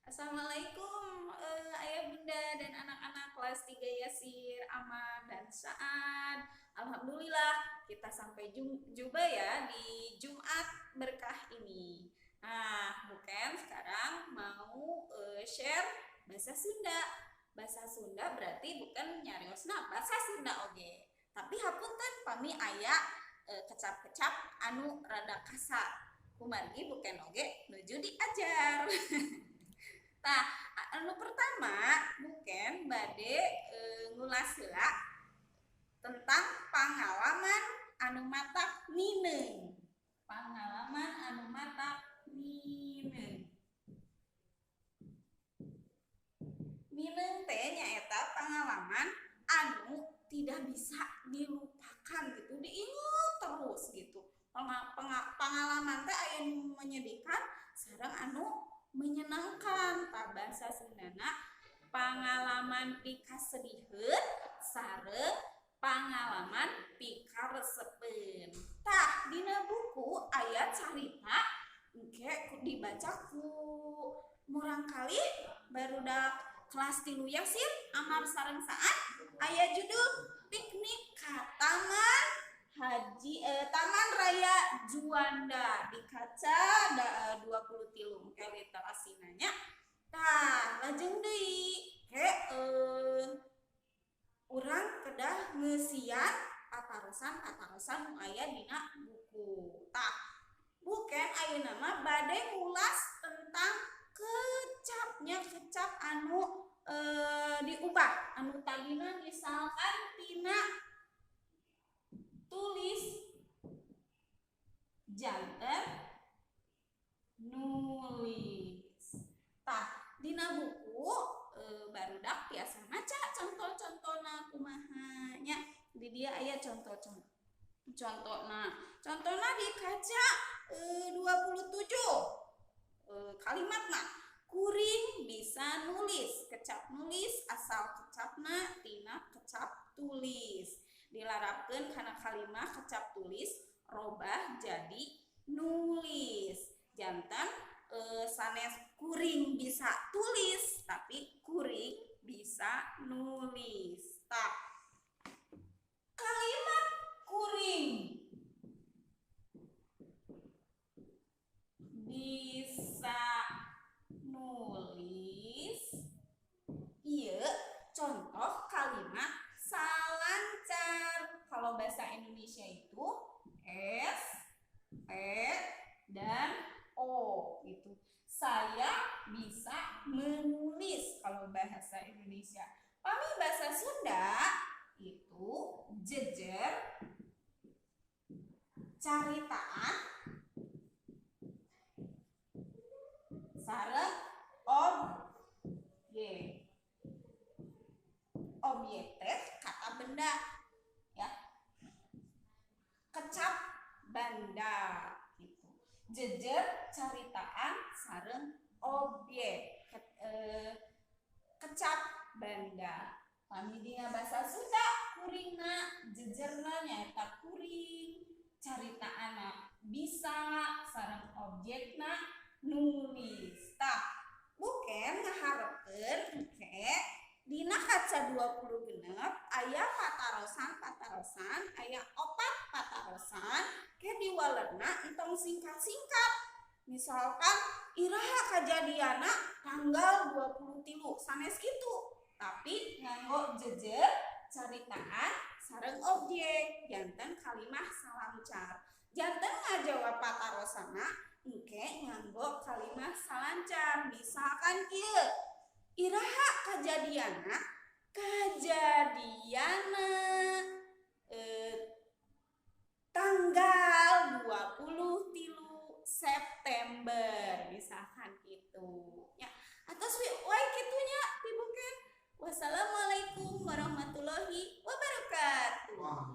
Assalamualaikum ayah bunda dan anak-anak kelas 3 Yasir, Amar, dan Saad. Alhamdulillah kita sampai jumpa ya di Jumat berkah ini. Nah, bukan sekarang mau share bahasa Sunda. Bahasa Sunda berarti bukan nyariosna bahasa Sunda oge. Tapi hapunten pami aya kecap-kecap anu rada kasar. Kumargi bukan oge nuju diajar. Nah, anu pertama bukan bade ngulas heula tentang pengalaman anu matak nineung. Pengalaman anu matak nineung. Nineung teh nyaeta pengalaman anu tidak bisa dilupakan gitu, diingat terus gitu. Pengalaman teh aya nu menyedihkan sareng anu menyenangkan. Tah bahasa Sundana pengalaman pikasediheun sareng pengalaman pikaresepeun. Tah dina buku aya carita engke dibaca ku murangkalih barudak kelas 3 Yasir, Amar sareng Saad, aya judul Piknik ka Taman Haji Taman Raya Juanda di kaca 23 engke literasina nya. Tah lajeng deui ke urang kedah ngeusian patarosan-patarosan nu aya dina buku. Tah bukan ayeuna mah bade ngulas tentang kecapnya, kecap anu diubah, anu tadina misalkan tina tulis janten nulis. Tah dina buku barudak biasa maca contoh-contona kumaha nya. Di dia aya contoh-contoh. Contona di kaca 27 kalimatna kuring bisa nulis, kecap nulis asal kecapna tina kecap tulis. Dilarapkeun kana kalimat kecap tulis robah jadi nulis. Jantan sanes kuring bisa tulis tapi kuring bisa nulis. Tah kalimat kuring bisa nulis ieu contoh kalimat salancar. Kalau bahasa Indonesia itu S, E, dan O gitu. Saya bisa menulis kalau bahasa Indonesia. Pami bahasa Sunda itu jejer caritaan sareng objek. Objek teh kata benda ya. Kecap banda gitu. Jejer caritaan sareng objek kecap banda. Pami dina bahasa Sunda kuringna jejerna nyaeta kuring, caritaanna bisa sareng objekna nulis. Tah bukan ngaharepkeun engke dina kaca 26 aya patarosan-patarosan, aya 4 patarosan ke diwalerna entong singkat-singkat. Misalkan iraha kajadiana tanggal 23 sanes kitu, tapi nganggo jejer caritaan sareng objek janten kalimah salancar. Janten ngajawab patarosana engke nganggo kalimah salancar. Misalkan kieu, iraha kajadiana, kajadiana tanggal 23 September misalkan gitu ya. Atos wae kitunya pibuken. Wassalamualaikum warahmatullahi wabarakatuh.